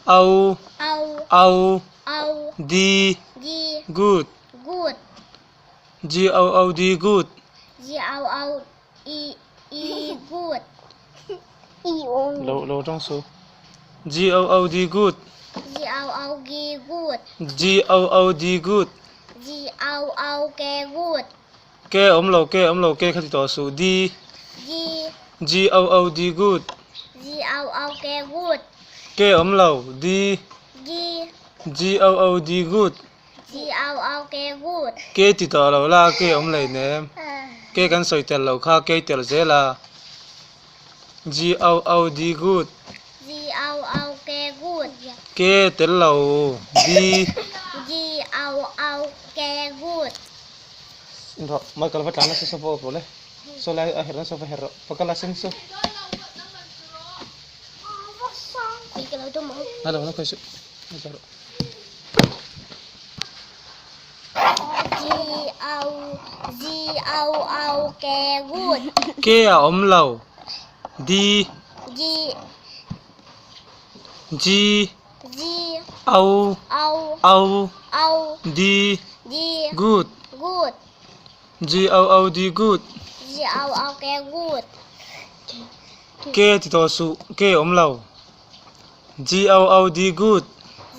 O O O O D D good good G O O D good G O O E E good Lo lo tawng su G O O D good G O O G good G O O D good G O O K good K awm lo K awm lo K kha ti tawh suh D G G O O D good G O O K good K awm lo D D G O O D good G O O K good K ti tawh lo la K awm lei nem K kan sawi tel lo kha K tel zel a G O O D good G O O K good K tel lo D G O O K good Rawh Michael va tlan nasa sofa aw pawh le saw lai a herh na sofa herh rawh va kal a sen saw a lo na khawi suh a zawh rawh. G O G O O K good K a awm lo D G G G O O O O D D good good G O O D good G O O K good K ti tawh suh K awm lo G O O D good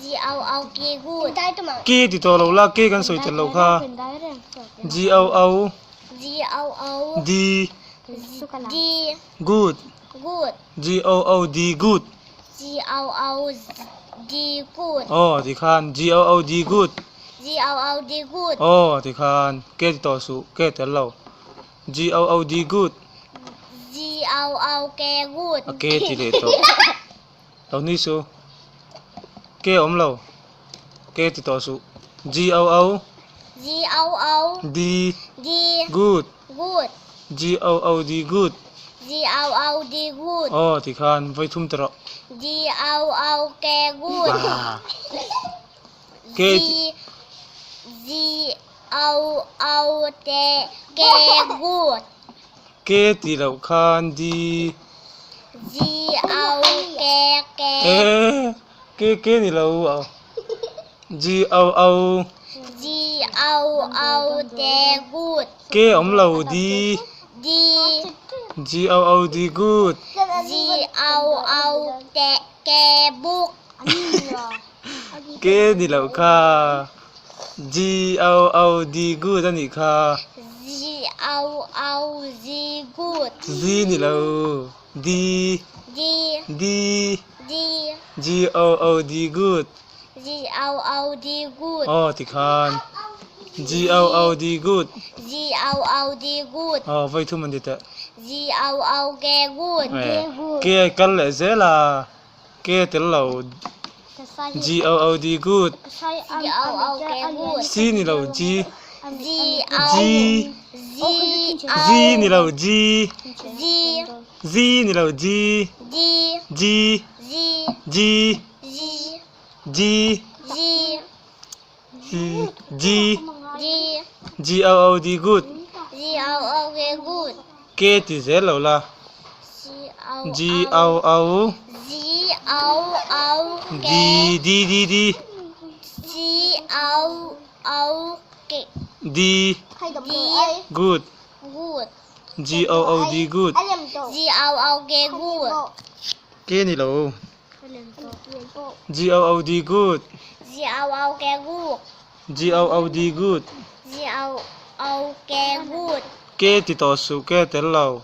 G O O K good K ti tawh lo la K kan sawi tel lo kha G O O G O O D D good good G O O D good G O O D good Aw tikhan G O O D good G O O D good Aw tikhan K ti tawh suh K tel lo G O O D good G O O K good A K ti leh tawh lo ni su K awm lo K ti tawh suh G O O G O O D D good good G O O D good G O O D good Aw tikhan vawi thum ta rawh G O O K good K G G O O T K good K tih loh khan D G O K K Eh K K ni lo G O O G O O T good K awm lo D D G O O D good G O O T K book K ni loh kha G O O D good a nih kha. G O O G good. Z ni lo D. D. D. D. G O O D good. G O O D good. Aw tikhan G O O D good. G O O D good. Aw vawi thum an ti teh. G O O K good. K a kal leh zel a K tel lo G O O D good. G O O K good. C ni lo G. G O G. G O Z ni lo G. G Z ni lo G. D G G G G G G G G D G O O D good. G O O K good. K ti zel lo la. G O G O O G O O K D D D D G O O K D D good good G O O D good G O O K good K ni lo G O O D good G O O K good G O O D good G O O K good K ti tawh suh K tel lo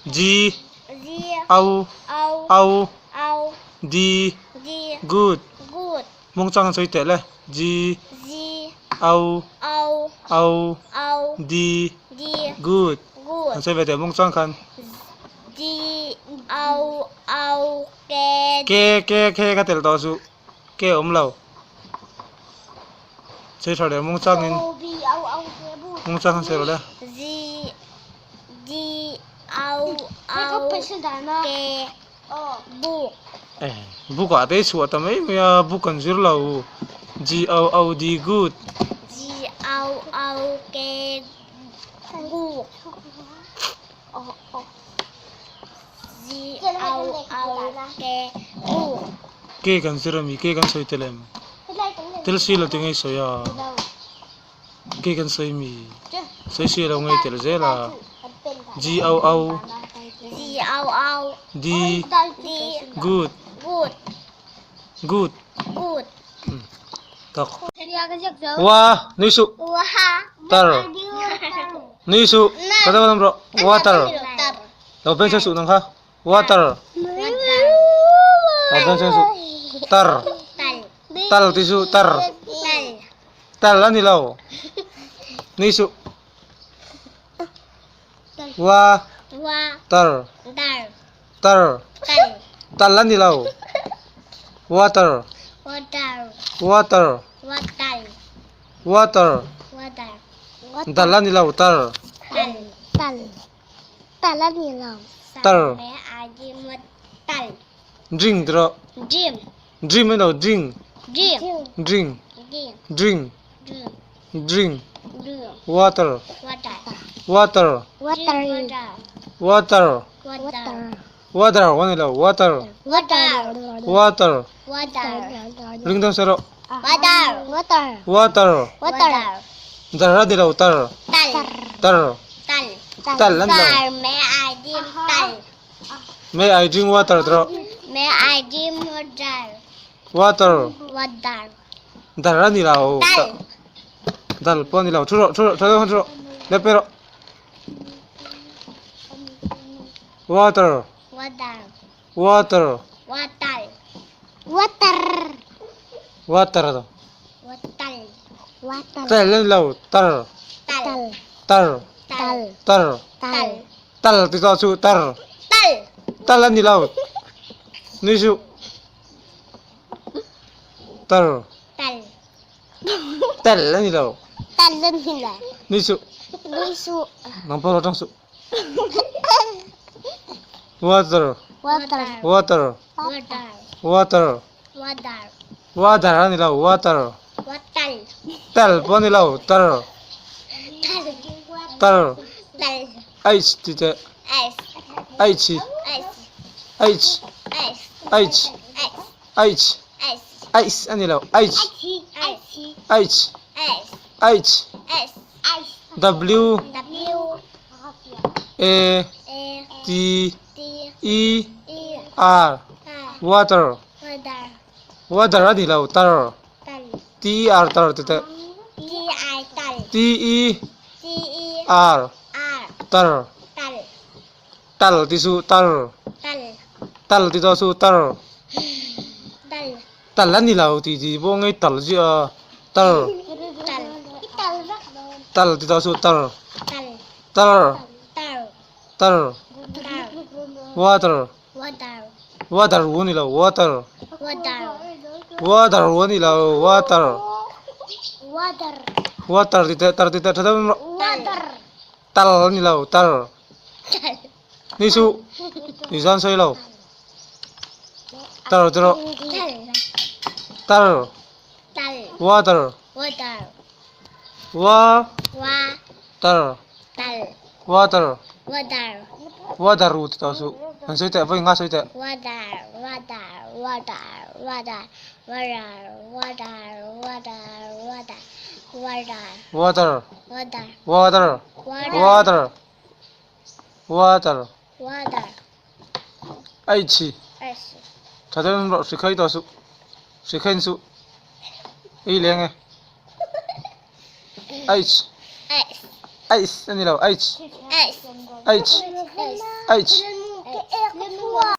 G G O O O O D D good good Mawng chang an sawi teh le G G O O O O D D good good an sawi ve teh mawng chang khan D O O K K K K ka tel tawh suh K a awm lo sawi tha leh mawng changin mawng chang an sawi rawh le G D O O K book Eh book ah te chhuah ta mai mai a book an zir lo G O O D good G O O K book G O O K book. Ke kan zir ami ke kan sawi tel em? Tel si lo tinge i sawi a? Ke kan sawi mi? Sawi si lo nge i tel zel a? G O O G O O D Good Good Good Tak Wa nui suh Tar nui suh ka deuh lam rawh Water lo beng chhe suh nang kha Water lo beng chhe suh Tar Tal ti suh Tar Tal a ni lo nui suh Wa Tar Tar Tal a ni lo Water Water Water Dal a ni lo Tar Tar Drink ti rawh Dream a ni lo Drink Drink Drink Drink Water Water Water Water a ni lo Water Water Ring dang sawi rawh Water Dar a ni lo Tar Tar Tal a ni lo May I drink water ti rawh Water Dal a ni lo Dal pawh a ni lo Thu rawh thu rawh tha deuh khan thu rawh Lep pe rawh Water Water Water Tel a ni lo Tar Tar Tar Tal ti tawh chu Tar Tal a ni lo Nui suh Tar. Tal. Tel a ni lo. Tal a ni lo. Nui suh. Nui suh. Nang pawh lo tang suh. Water. Water. Water. Water. Water. Water. Water a ni lo. Water. Water. Tel pawh a ni lo. Tar. Tal. Tar. Tal. H ti teh. S. H. S. H. S. H. S. H. H a ni lo. H. H. H. W. A. T. E. R. Water. Water a ni lo. Tar. T E R tar ti teh. T E R. Tar. Tal ti su tar. Tal ti daw su tar. Tal a ni lo ti ti pawh ngei tal ziah a. Tar. Tal ti daw su tar. Tar. Tar. Water. Water wu ni lo water. Water wu ni lo water. Water ti teh tar ti teh tha deuh rawh. Tal a ni lo tar. Ni suh ni zan sawi lo tar ti rawh tar water wa tar water water ru ti tawh suh an sawi teh vawi nga sawi teh. Water water water Water. H. Tha deuh rawh hri khai tawh suh. Hri khain suh. Ei leng e. H. H a ni lo. H. H. H.